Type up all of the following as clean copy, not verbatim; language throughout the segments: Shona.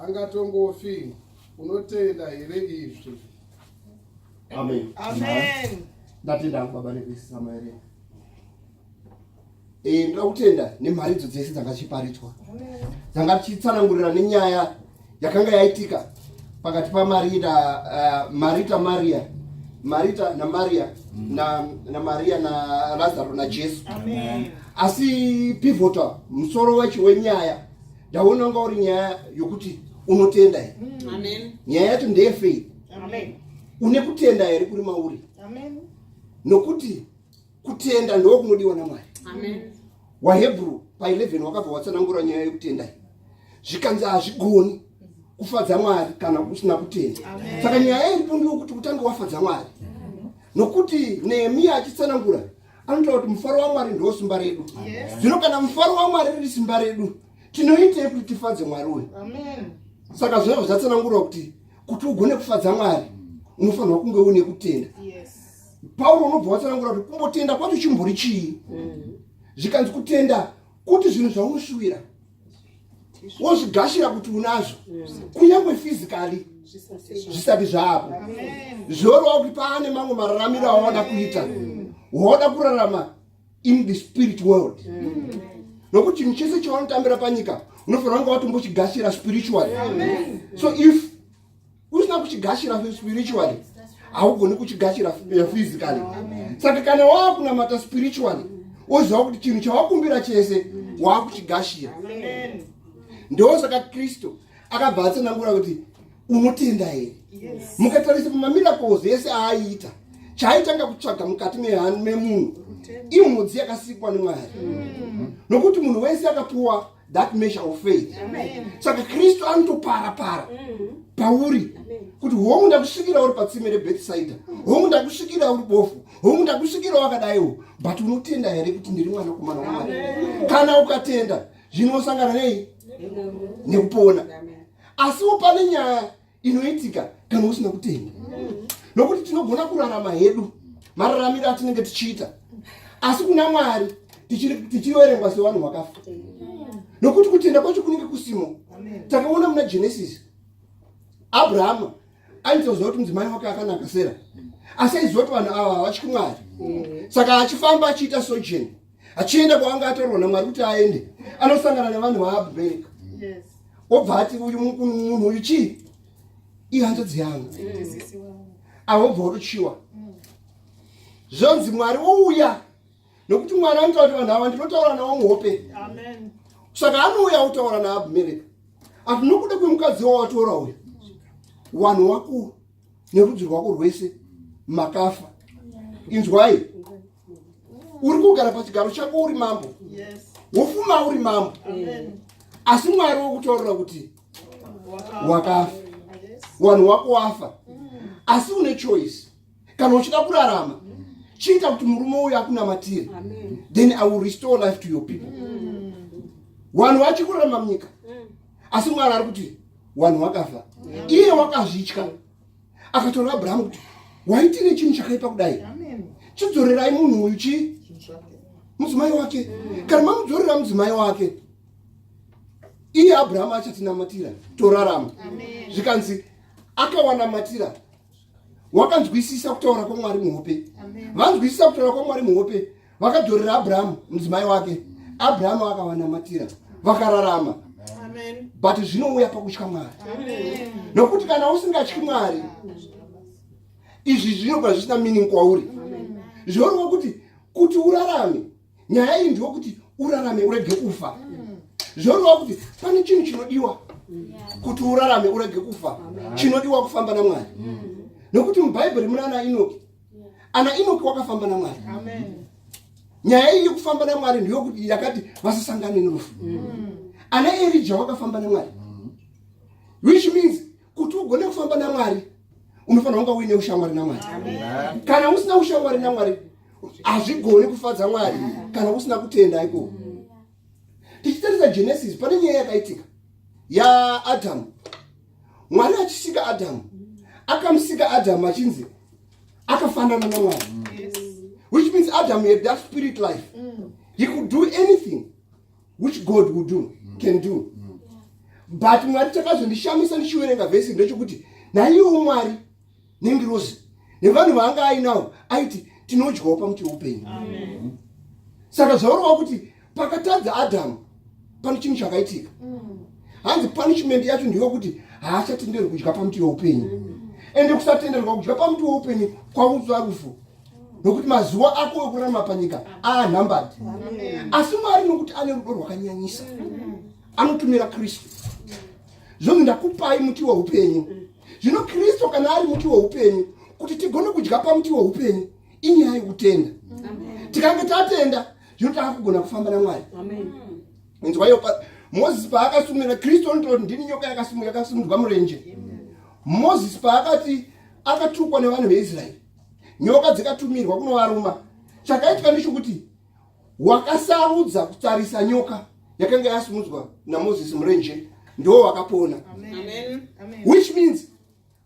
Haangatongofi. Unotenda here izvi? Amen. Amen. Ndatenda hangu baba nekuisisa maerero. Eh, ndoda kutenda nemharidzo dzese dzanga dzichiparidzwa dzanga dzichitsanangurira nenyaya yakanga yaitika pakati pamarita uh, marita maria marita namaria na, namaria nalazaro najesu. Amen. Asi pivota musoro wacho wenyaya ndaona unga uri nyaya yokuti unotenda here. Amen. Nyaya yacho ndeyefaith. Amen. Une kutenda here kuri mauri? Amen. Nokuti kutenda ndo kunodiwa naMwari. Amen. WaHebrew pa11 wakabva watsanangura nyaya yekutenda iyi, zvikanzi hazvigoni kufadza Mwari kana usina kutenda. Saka nyaya iripo ndeyokuti utange wafadza Mwari, nokuti Nehemiya achitsanangura anotaura kuti mufaro waMwari ndo simba redu. Zvino kana mufaro waMwari riri simba redu, tinoitei kuti tifadze Mwari uyu? Amen. Saka zvinobva zvatsanangurwa kuti ugone kufadza Mwari unofanirwa kunge une kutenda. Pauro unobva watsanangura kuti kumbotenda kwacho chimbori chii. Zvikanzi kutenda kuti zvinhu zvaunoshuwira wozvigashira kuti unazvo, kunyange physically zvisati zvaapo. Zvoreva kuti paane mamwe mararamiro awada kuita, wauda kurarama in the spirit world, nokuti chinhu chese chaunotambira panyika unofanira kunge watombochigashira spiritually. So if usina kuchigashira spiritually, haugoni kuchigashira physically. Saka kana waakunamata spiritually, woziva kuti chinhu chawakumbira chese waakuchigashira. Amen. Ndosaka Kristu akabva atsanangura kuti unotenda here. Mukatarisa pamamiracles ese aaiita, chaaitanga kutsvaga mukati memunhu imhodzi yakasikwa neMwari, nokuti munhu wese akapuwa that measure of faith. Saka Kristu anotopara para pauri kuti hongu, ndakusvikira uri patsime reBethsaida, hongu, ndakusvikira uri bofu, hongu, ndakusvikira wakadaiwo, but unotenda here kuti ndiri mwanakomana waMwari? Kana ukatenda, zvinosangana nei nekupona. Asiwo pane nyaya inoitika kana usina kutenda, nokuti tinogona kurarama hedu mararamiro atinenge tichiita, asi kuna Mwari tichiverengwa sevanhu vakafa, nokuti kutenda kwacho kunenge kusimo. Takaona muna Genesis, Abrahama aitoziva kuti mudzimai wake akanaka Sera, asi aiziva kuti vanhu ava havatyi Mwari. Saka achifamba achiita sojourn, achienda kwaanga ataurwa naMwari kuti aende, anosangana nevanhu vaAbhimereka. Obva ati, "Uyu munhu uyu chii? Ihanzvadzi yangu." Awobva watochiwa. Zvonzi Mwari wouya, nokuti Mwari anotaura kuti vanhu ava ndinotaura navo muhope. Amen. Saka anouya otaura naAbhimereka ati, "Nokuda kwemukadzi wawatora uyu, vanhu wako nerudzi rwako rwese makafa. Inzwai, uri kugara pachigaro chako uri mambo, wofuma uri mambo, Amen. asi Mwari wokutaurira kuti wakafa, vanhu wako wafa. Asi une choice. Kana uchida kurarama, chiita kuti murume uyu akunamatire, then I will restore life to your people." Vanhu vachi kurarama munyika, asi Mwari ari kuti vanhu vakafa. Iye wakazvitya, akatora Abrahamu kuti, "Waitire chinhu chakaipa kudai? Amen. Chidzorerai munhu uyu chi mudzimai wake. Kana mamudzorera mudzimai wake, iye Abrahamu achatinamatira, torarama." Amen. Zvikanzi akawanamatira, wakanzwisisa kutaura kwaMwari muhope. Amen. Vanzwisisa kutaura kwaMwari muhope, vakadzorera Abrahamu mudzimai wake. Abrahamu akavanamatira, vakararama. Amen. But zvinouya pakutya Mwari, Amen. nokuti kana usingatyi Mwari, izvi zvinogona zvisina meaning kwauri. Zvoreva kuti urarame, nyaya iyi ndeyokuti urarame urege kufa. Zvoreva kuti pane chinhu chinodiwa kuti urarame urege kufa. Chinodiwa kufamba naMwari, nokuti muBhaibheri muna ana Inoki. Ana Inoki wakafamba naMwari. Amen. Nyaya iyi yekufamba naMwari ndeyokuti yakati vasasangane nerufu. Ana Erija wakafamba naMwari, which means kuti ugone kufamba naMwari unofanira kunga uine ushamwari naMwari. Kana usina ushamwari naMwari, hazvigoni kufadza Mwari kana usina kutenda ikoko. Tichitarisa Genesis, pane nyaya yakaitika yaAdhamu. Mwari achisika Adhamu, akamusika Adhamu achinzi akafanana naMwari, which means Adam had that spirit life. He could do anything which God would do, can do. But Mwari, chakazondishamisa ndichiverenga vhesi ndechekuti naiwo Mwari nengirozi nevanhu vaanga ainawo aiti tinodyawo pamuti weupenyu. Saka zvaurova kuti pakatadza Adhamu pane chinhu chakaitika. Hanzi punishment yacho ndeyokuti haachatenderwi kudya pamuti weupenyu. Ende kusatenderwa kudya pamuti weupenyu kwaunzwa rufu, nokuti mazuva ako ekurarama panyika aanumbered. Asi Mwari, nokuti ane rudo rwakanyanyisa, anotumira Kristu. Zvonzi, "Ndakupai muti weupenyu." Zvino Kristu kana ari muti weupenyu, kuti tigone kudya pamuti weupenyu inyaya yekutenda. Tikange tatenda, zvino taakugona kufamba naMwari. Inzwaiyo, Mozisi paakasumira, Kristu anototi, "Ndini nyoka yakasimudzwa murenje." Mozisi paakati akatukwa nevanhu veIsraeri, nyoka dzikatumirwa kunovaruma, chakaitika ndechekuti wakasarudza kutarisa nyoka yakanga yasimudzwa naMozisi murenje ndo wakapona. Amen. Amen. Which means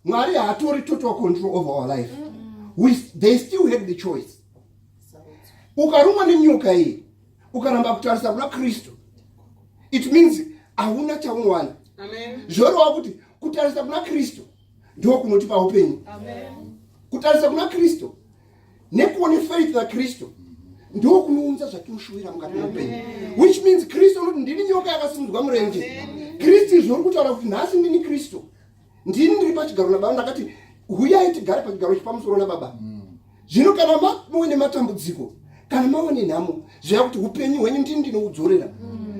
Mwari haatori total control over our life. They still have the choice. Ukarumwa nenyoka iyi, ukaramba kutarisa kuna Kristu, it means hauna chaunowana. Amen. Zvoreva kuti kutarisa kuna Kristu ndo kunotipa upenyu. Amen. Kutarisa kuna Kristu nekuone faith naKristu ndo kunounza zvatinoshuvira mukati meupenyu, which means Kristu unoti, "Ndini nyoka yakasimudzwa murenje." Kristu zvori kutaura kuti nhasi ndini Kristu, ndini ndiri pachigaro nababa. Ndakati, "Huyai tigare pachigaro chipamusoro nababa." Zvino kana muine matambudziko, kana mava nenhamo, zviya kuti upenyu hwenyu ndini ndinoudzorera,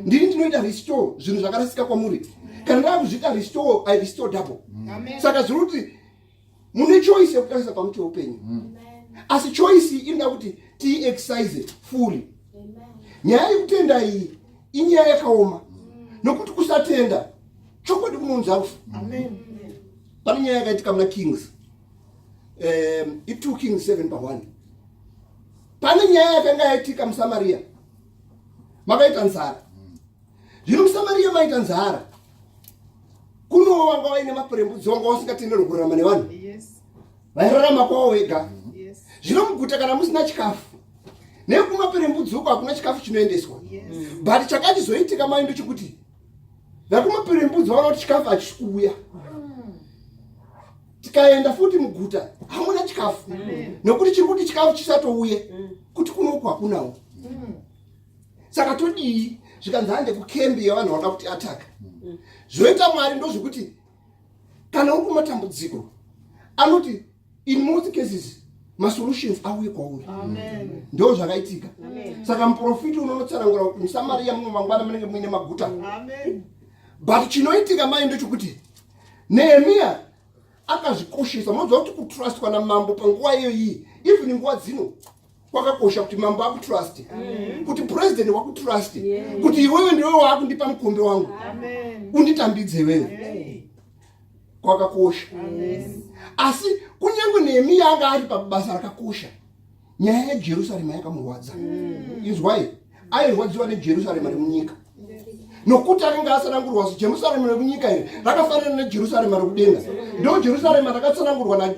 ndini ndinoita restore zvinhu zvakarasika kwamuri. Kana ndava kuzviita restore, I restore double. Amen. Saka zviri kuti mune choice yekutarisa pamuti weupenyu, asi choice iyi inoda kuti tiexercise fully. Nyaya yekutenda iyi inyaya yakaoma, nokuti kusatenda chokwadi kunounza rufu. Amen. Pane nyaya yakaitika muna Kings, i2 Kings 7 pa1. Pane nyaya yakanga yaitika muSamaria, makaita nzara. Zvino muSamaria maita nzara, kunowo vanga vaine maperembudzi, vanga vasingatenderwi kurarama nevanhu, vairarama kwavo vega. Zvino muguta kana musina chikafu, nekumaperembudzi uko hakuna chikafu chinoendeswa. But chakachizoitika mai ndechekuti vakumaperembudzi vaona kuti chikafu hachisi kuuya. Tikaenda futi muguta hamuna chikafu, nokuti chiri kuti chikafu chisatouye kuti kunoku hakunawo. Saka todii? Zvikanzi, "Hande kukembi yevanhu vada kuti ataka." Zvoita Mwari ndozvekuti kana uri kumatambudziko, anoti in most cases masolutions auye kwauri. Amen. Ndo zvakaitika. Saka muprofiti unonotsanangura kuti muSamariya mumwe mangwana munenge muine maguta. Amen. But chinoitika mai ndechekuti Nehemiya akazvikoshesa. Munoziva kuti kutrustwa namambo panguva iyoyi, even nguva dzino kwakakosha, kuti mambo akutruste, kuti president wakutruste, kuti iwewe ndiwe waakundipa mukombe wangu, Amen. unditambidze iwewe, Hey. kwakakosha. Asi kunyange Nehemiya anga ari pabasa rakakosha, nyaya yeJerusarema yakamurwadza. Inzwai, airwadziwa neJerusarema remunyika, nokuti akanga atsanangurwa kuti Jerusarema rekunyika iri rakafanana neJerusarema rekudenga. Ndo Jerusarema rakatsanangurwa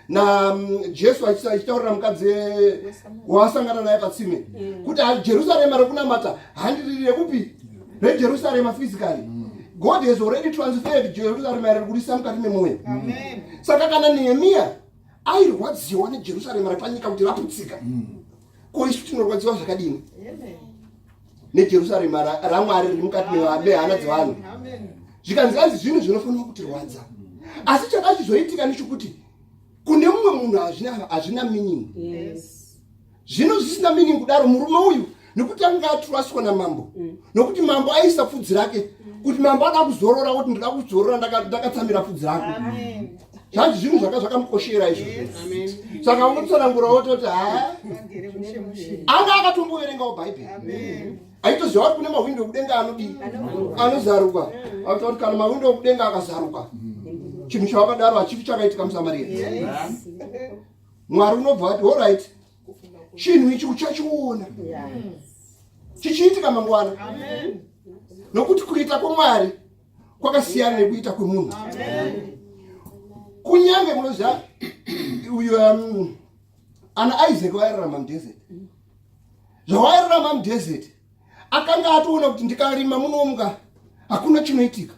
naJesu achitaurira mukadzi waasangana naye patsime kuti Jerusarema rekunamata handiriri rekupi, reJerusarema physically. God has already transferred Jerusarema riri kurisa mukati memwoyo. Amen. Saka kana Nehemiya airwadziwa neJerusarema repanyika kuti raputsika, ko isu tinorwadziwa zvakadini Amen. neJerusarema raMwari riri mukati mehana dzevanhu? Amen. Zvikanzi anzi zvinhu zvinofanira kutirwadza. Asi chakachizoitika nechekuti kune mumwe munhu hazvina meaning. Zvino zvisina meaning kudaro, murume uyu nekuti anga atrustwa namambo, nokuti mambo aisa pfudzi rake, kuti mambo ada kuzorora kuti, "Ndoda kuzorora ndakatsamira pfudzi rako." Amen. Zvanzi zvinhu zvakamukoshera izvo. Saka unotsanangura wototi ha Vangere mushe mushe. Anga akatomboverengawo Bhaibheri. Amen. Aitoziva kuti kune mahwindo ekudenga anodii, anozaruka. Akuta kuti kana mahwindo ekudenga akazaruka, chinhu chavakadaro hachifi chakaitika muSamaria. Mwari unobva ati, "Alright, chinhu ichi uchachiona chichiitika mangwana," Amen. nokuti kuita kwamwari kwakasiyana nekuita kwemunhu. Amen. Kunyange munoziva uyu ana Isaac vairarama mudesert. Zvawairarama mudesert, akanga atoona kuti ndikarima munomuka. Hakuna chinoitika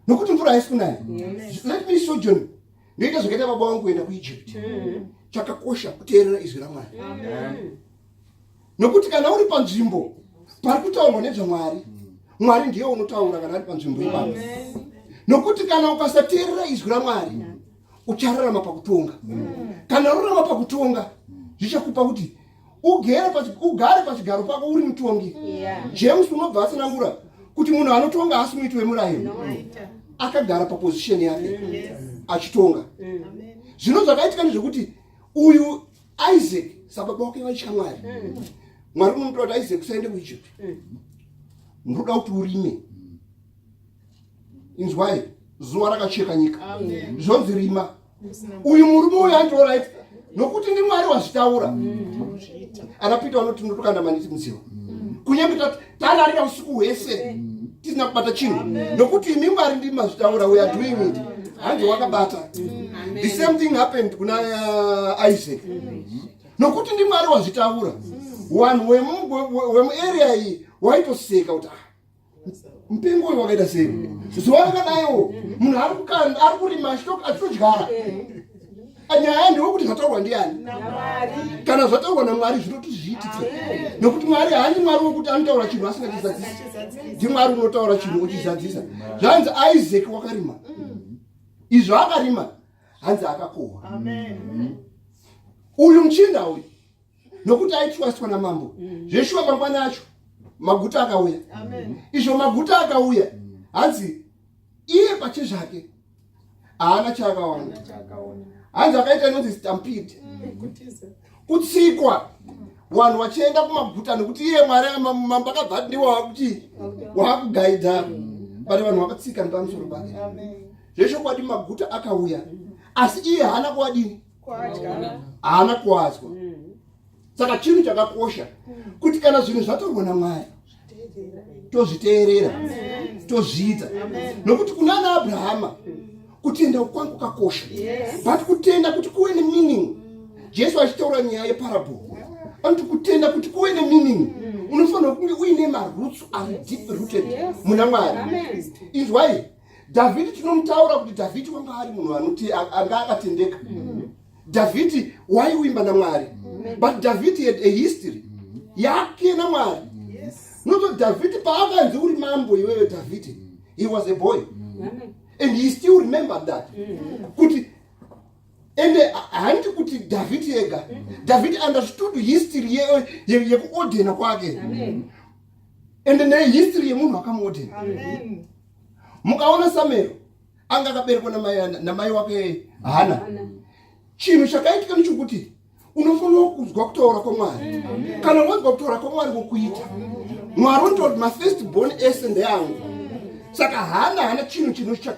nokuti mvura haisi kunaya. Let me sojourn, ndoita zvakaita baba vangu kuenda kuEgypt. Chakakosha kuteerera izwi raMwari, nokuti kana uri panzvimbo pari kutaurwa nezvaMwari, Mwari ndiye unotaura kana ari panzvimbo ipapo, nokuti kana ukasateerera izwi raMwari, uchararama pakutonga. Kana rurama pakutonga, zvichakupa kuti ugare pachigaro pako uri mutongi. James unobva atsanangura kuti munhu anotonga haasi muiti wemurayiro, akagara paposition yake achitonga. Zvino zvakaitika ndezvekuti uyu Isaac sababa wake vaitya Mwari. Mwari unomutora kuti, "Isaac, usaende kuEgypt, ndoda kuti urime." Inzwai, zuva rakacheka nyika, zvonzi rima. Uyu murume uyu anti, "Alright, nokuti ndiMwari wazvitaura." Ana Peter vanoti, "Ndotokanda maneti mudziva, kunyange tararira usiku hwese tisina kubata chinhu, nokuti imi Mwari ndimi mazvitaura, we are doing it." Hanzi wakabata. The same thing happened kuna Isaac. Nokuti ndiMwari wazvitaura, vanhu wemuarea iyi waitoseka kuti, "Ah, mupengo uyu wakaita sei? Zuva rakadaiwo munhu ari kukanda, ari kurima, achitodyara?" Nyaya ndewekuti zvataurwa ndiani? Kana zvataurwa naMwari, zvinoti zviitike, nokuti Mwari haandi Mwari wekuti anotaura chinhu asingachizadzisi. NdiMwari unotaura chinhu ochizadzisa. Zvanzi Isaac wakarima. Izvo akarima, hanzi akakohwa. Uyu muchinda uyu, nokuti aitrustwa namambo zveshuwa, mangwana acho maguta akauya. Izvo maguta akauya, hanzi iye pachezvake haana chaakawana. Hanzi akaita inonzi stampede, kutsikwa, vanhu vachienda kumaguta, nekuti iye Mwari, mambo akabva ati ndiwo wakuti waakugaidha, but vanhu vakatsika nepamusoro pake. Zvechokwadi maguta akauya, asi iye haana kuwadini? Haana kuwadzwa. Saka chinhu chakakosha kuti kana zvinhu zvatorwa naMwari, tozviteerera, tozviita, nokuti kuna ana Abrahama kutenda kwangu kakosha. But kutenda kuti kuve nemeaning, Jesu achitaura nyaya yeparable anoti kutenda kuti kuve nemeaning, unofanira kunge uine maroots ari deep rooted muna Mwari. Inzwai, Dhavhidi tinomutaura kuti Dhavhidi wanga ari munhu anoti anga akatendeka. Dhavhidi waiwimba naMwari, but Dhavhidi had a history yake naMwari. Noto Dhavhidi paakanzi, "Uri mambo iwewe Dhavhidi," he was a boy and he still remembered that kuti, ende handi kuti Dhavhidi ega, Dhavhidi understood history yekuordena kwake ende nehistory yemunhu akamuordena. Mukaona Samuel anga akaberekwa namai wake Hana, chinhu chakaitika nechekuti unofanira kunzwa kutaura kwaMwari. Kana wanzwa kutaura kwaMwari wokuita, Mwari unotaura kuti mafirst born ese ndeangu. Saka Hana chinhu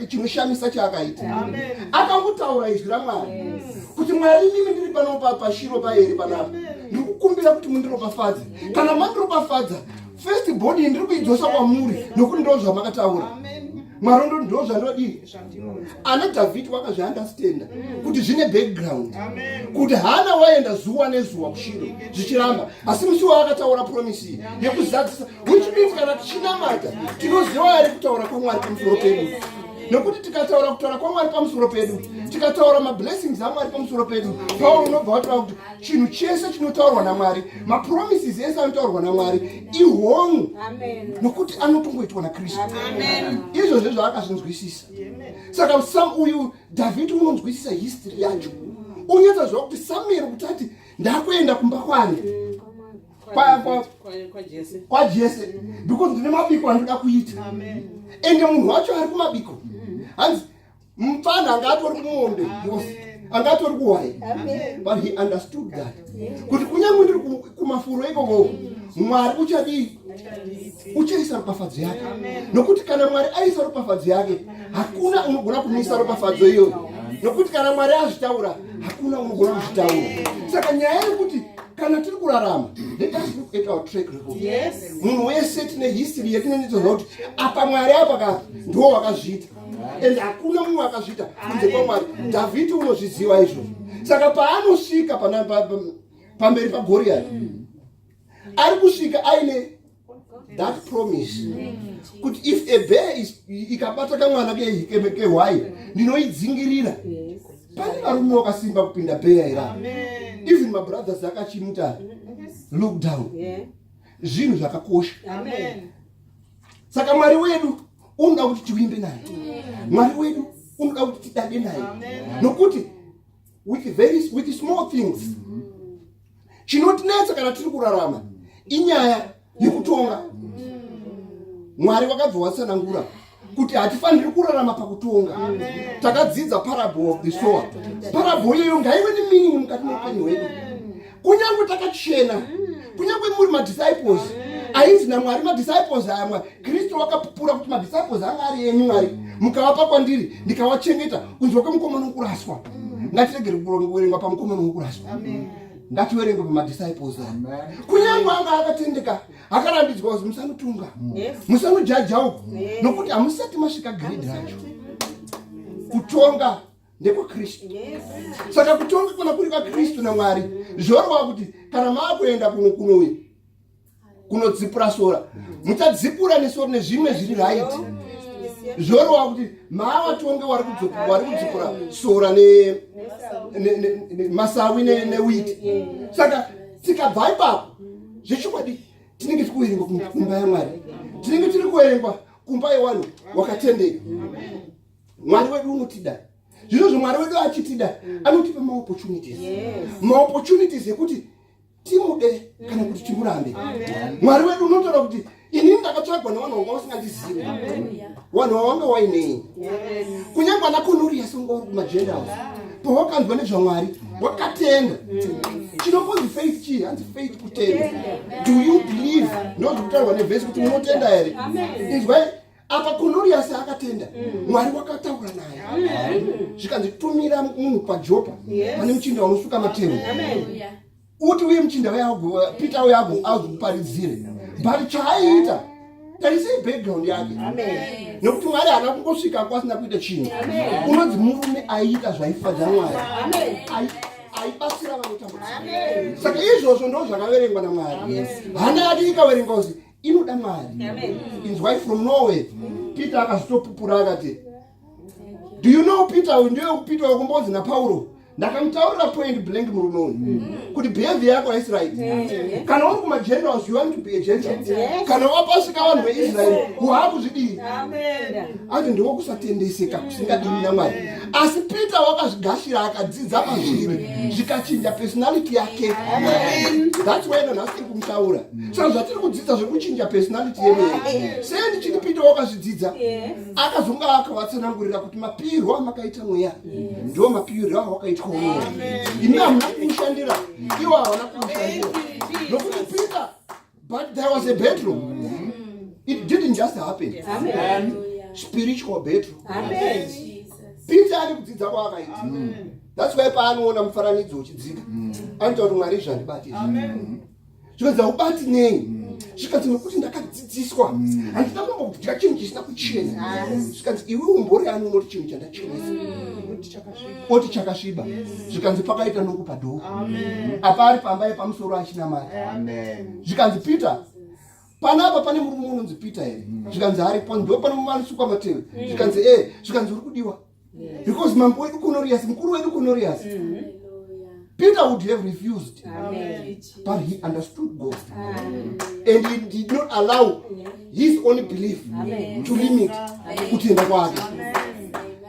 chinoshamisa chaakaita. Akangotaura izwi raMwari kuti, "Mwari, imimi ndiri pano paShiro paEri panapa, ndiri kukumbira kuti mundiropafadze. Kana mandiropafadza, first born iyi ndiri kuidzosa kwamuri, nokuti ndo zvamakataura." Mwari ndo zvandodii. Ana Dhavhidi wakazviunderstanda kuti zvine background, kuti Hana waenda zuva nezuva kuShiro zvichiramba, asi musi waakataura promise iyi yekuzadzisa, which means kana tichinamata tinoziva ari kutaura kwaMwari pamusoro pedu, nekuti tikataura kutaura kwaMwari pamusoro pedu, tikataura mablessings aMwari pamusoro pedu, Pauro unobva wataura kuti chinhu chese chinotaurwa naMwari, mapromises ese anotaurwa naMwari ihongu, nokuti anotongoitwa naKristu. Izvozvo zvaakazvinzwisisa. Saka sam uyu Dhavhidi unonzwisisa history yacho, unyatsaziva kuti Samuel kuti ati ndakuenda kumba kwani kwaJese because ndine mabiko andinoda kuita, ende munhu wacho ari kumabiko, hanzi mupfana anga atori kumombe, anga atori kuhwai, but he understood that kuti kunyange ndiri kumafuro ikoko, Mwari uchadii? Uchaisa ropafadzo yake, nokuti kana Mwari aisa ropafadzo yake, hakuna unogona kumisa ropafadzo iyoyo, nokuti kana Mwari azvitaura, hakuna unogona kuzvitaura. Saka nyaya yekuti kana tiri kurarama, let us look at our track record. Munhu wese tine history yetinonitozva kuti apa Mwari apa ka ndiwo wakazviita, and hakuna mumwe akazviita kunze kwaMwari. Dhavhidi unozviziva izvozvo. Saka paanosvika pamberi paGoriati, ari kusvika aine That promise kuti if a bear is ikabata kamwana kehwai ndinoidzingirira. Pane varume wakasimba kupinda bear here? Even mabrothers akachimuta look down. Zvinhu zvakakosha. Saka Mwari wedu unoda kuti tiwimbe naye. Mwari wedu unoda kuti tidade naye, nokuti with small things. Chinotinetsa kana tiri kurarama inyaya yekutonga. Mwari wakabva watsanangura kuti hatifaniri kurarama pakutonga. Takadzidza parable of the sower. Parable iyoyo ngaive nemeaning mukati meupenyu hwedu. Kunyange takachena, kunyange muri madisciples ainzi naMwari, madisciples aya, Mwari Kristu wakapupura kuti madisciples anga ari enyu, Mwari mukavapa kwandiri ndikawachengeta kunzwa kwemukomana wokuraswa. Ngatiregere kuverengwa pamukomana wokuraswa, ngativerengwe pamadisciples aya. Kunyange anga akatendeka, akarambidzwa kuzi musanotunga, musanojaja uku, nokuti hamusati masvika grade racho. Kutonga ndekwaKristu. Saka kutonga kana kuri kwaKristu naMwari, zvoreva kuti kana maakuenda kuno kunoyi kunodzipura sora, muchadzipura nesora nezvimwe zviri right. Zvoreva kuti maavatonge wari kudzipura sora nemasawi newheat. Saka tikabva ipapo, zvechokwadi tinenge tiri kuverengwa kumba yaMwari, tinenge tiri kuverengwa kumba yewanhu wakatendeka. Mwari wedu unotida. Zvinozvo Mwari wedu achitida, anotipa maopportunities, maopportunities ekuti timude kana kuti timurambe. Mwari wedu unotaura kuti inini ndakatsvagwa nevanhu vanga vasingandizivi. Vanhu vavanga wainei? Kunyange ana Cornelius unga uri kumagentiles, pawakanzwa nezvaMwari wakatenda. Chinokonzi faith chii? Hanzi faith kutenda. Do you believe? Ndozvikutaurwa nevhesi kuti munotenda here? Inzwai apa, Cornelius akatenda. Mwari wakataura naye, zvikanzi tumira munhu paJopa pane muchinda unosuka matehwe, uti uye muchinda uya Peter uya azokuparidzire. But chaaiita, tarisei background yake, nekuti Mwari haana kungosvika kwasina kuita chinhu. Unonzi murume aiita zvaifadza Mwari, aibatsira vanotambudzika. Saka izvozvo ndo zvakaverengwa naMwari. Hana yake ikaverengwa kuzi inoda Mwari. Inzwai, from nowhere Peter akazotopupura akati, "Do you know Peter?" Uyu ndiye Peter wekumbonzi naPauro, "Ndakamutaurira point blank murume uyu kuti behavior yako haisi right. Kana uri kumagentiles, you want to be a gentile. Kana wapasvika vanhu veIsraeri, waakuzvidii?" Ati ndiwo kusatendeseka kusingadini naMwari. Asi Peter wakazvigashira, akadzidza pazviri, zvikachinja personality yake. That's why nanhasi tiri kumutaura. Saka zvatiri kudzidza zvekuchinja personality yedu, sei ndichiti Peter wakazvidzidza, akazonga akavatsanangurira kuti mapirwo amakaita mweya ndo mapirwo awakaitwa mweya. Imi hamuna kuushandira, iwo havana kuushandira, nokuti Peter, but there was a battle. It didn't just happen. Spiritual battle. Peter ari kudzidza kwaakaita. That's why paanoona mufananidzo uchidzika, anoita kuti, "Mwari, zvandibati izvi." Zvikanzi, "Haubati nei?" Zvikanzi, "Nokuti ndakadzidziswa, handina kumbodya chinhu chisina kuchena." Zvikanzi, "Iwe umbori ani unoti chinhu chandachenesa oti chakasviba?" Zvikanzi, pakaita nokupadoor apa, ari pamba yepamusoro achinamata. Zvikanzi, "Peter, panapa pane murume unonzi Peter here?" Zvikanzi, "Aripo." Ndo pane mumanisukwa matewe. Zvikanzi, "E." Zvikanzi, "Uri kudiwa because mambo wedu Cornelius, mukuru wedu Cornelius." Peter would have refused, but he understood God and he did not allow his own belief to limit kutenda kwake.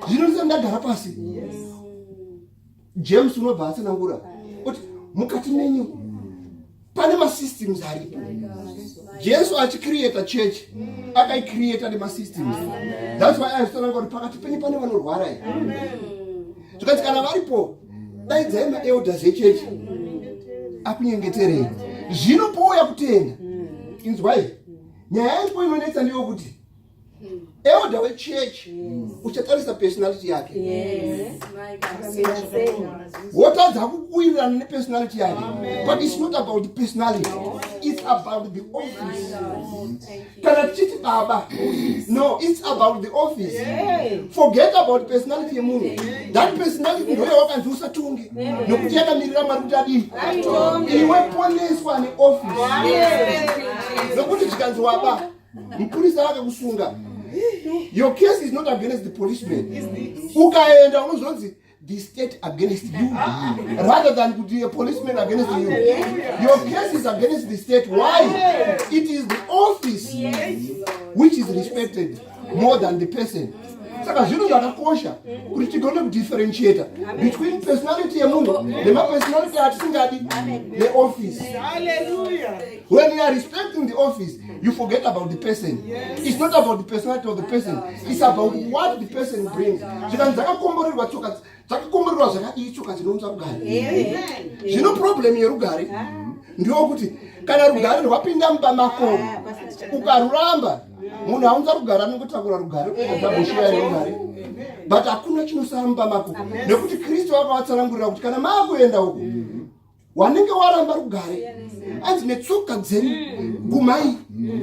Zvino ndisati ndagara pasi, James unobva atsanangura kuti mukati menyu pane masystems aripo. Jesu achicreata church, akaicreata nemasystems. That's why aizotsanangura kuti pakati penyu pane vanorwara here. Zvikanzi, kana varipo, daidzai maelders echechi akunyengeterei. Zvino pouya kutenda. Inzwai, nyaya iripo inonetsa ndeyokuti elder wechechi uchatarisa personality yake, wotadza kuwirirana nepersonality yake. But it's not about the personality, it's about the office. Kana tichiti baba, no, it's about the office. Forget about personality yemunhu. That personality ndoyo wakanzi usatonge, nokuti yakamirira Mwari kuti adii. Iwe poneswa neoffice. Nokuti zvikanzi waba, mupurisa akakusunga, your case is not against the policeman. Ukaenda unozonzi the state against you rather than kuti a policeman against you. Your case is against the state. Why? It is the office which is respected more than the person. Saka zvinhu zvakakosha kuti tigone kudifferentiata between personality yemunhu nemapersonality atisingadi neoffice. Hallelujah. When you are respecting the office, you forget about the person. It's not about the personality of the person, it's about what the person brings. Zvikanzi dzakakomborerwa tsoka, dzakakomborerwa zvakadii tsoka dzinounza rugare. Zvino problem yerugare ndewokuti kana rugare rwapinda mumba mako ukaruramba, munhu aunza rugare anongotakura rugare kuabhoshiya yerugare, but hakuna chinosara mumba mako, nekuti Kristu akavatsanangurira kuti kana maakuenda uku wanenge waramba rugare, anzi netsoka dzenyu gumai,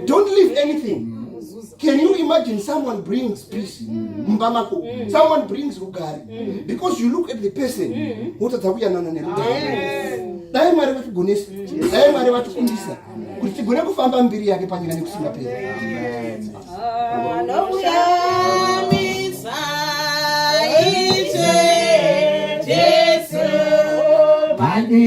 don't leave anything. Can you imagine someone brings peace mumba mako, someone brings rugare, because you look at the person wotadza kuyanana nerugare? Dai Mwari vatigonesa, dai Mwari vatikundisa kuti tigone kufamba mbiri yake panyika nekusingaperi. Anouya.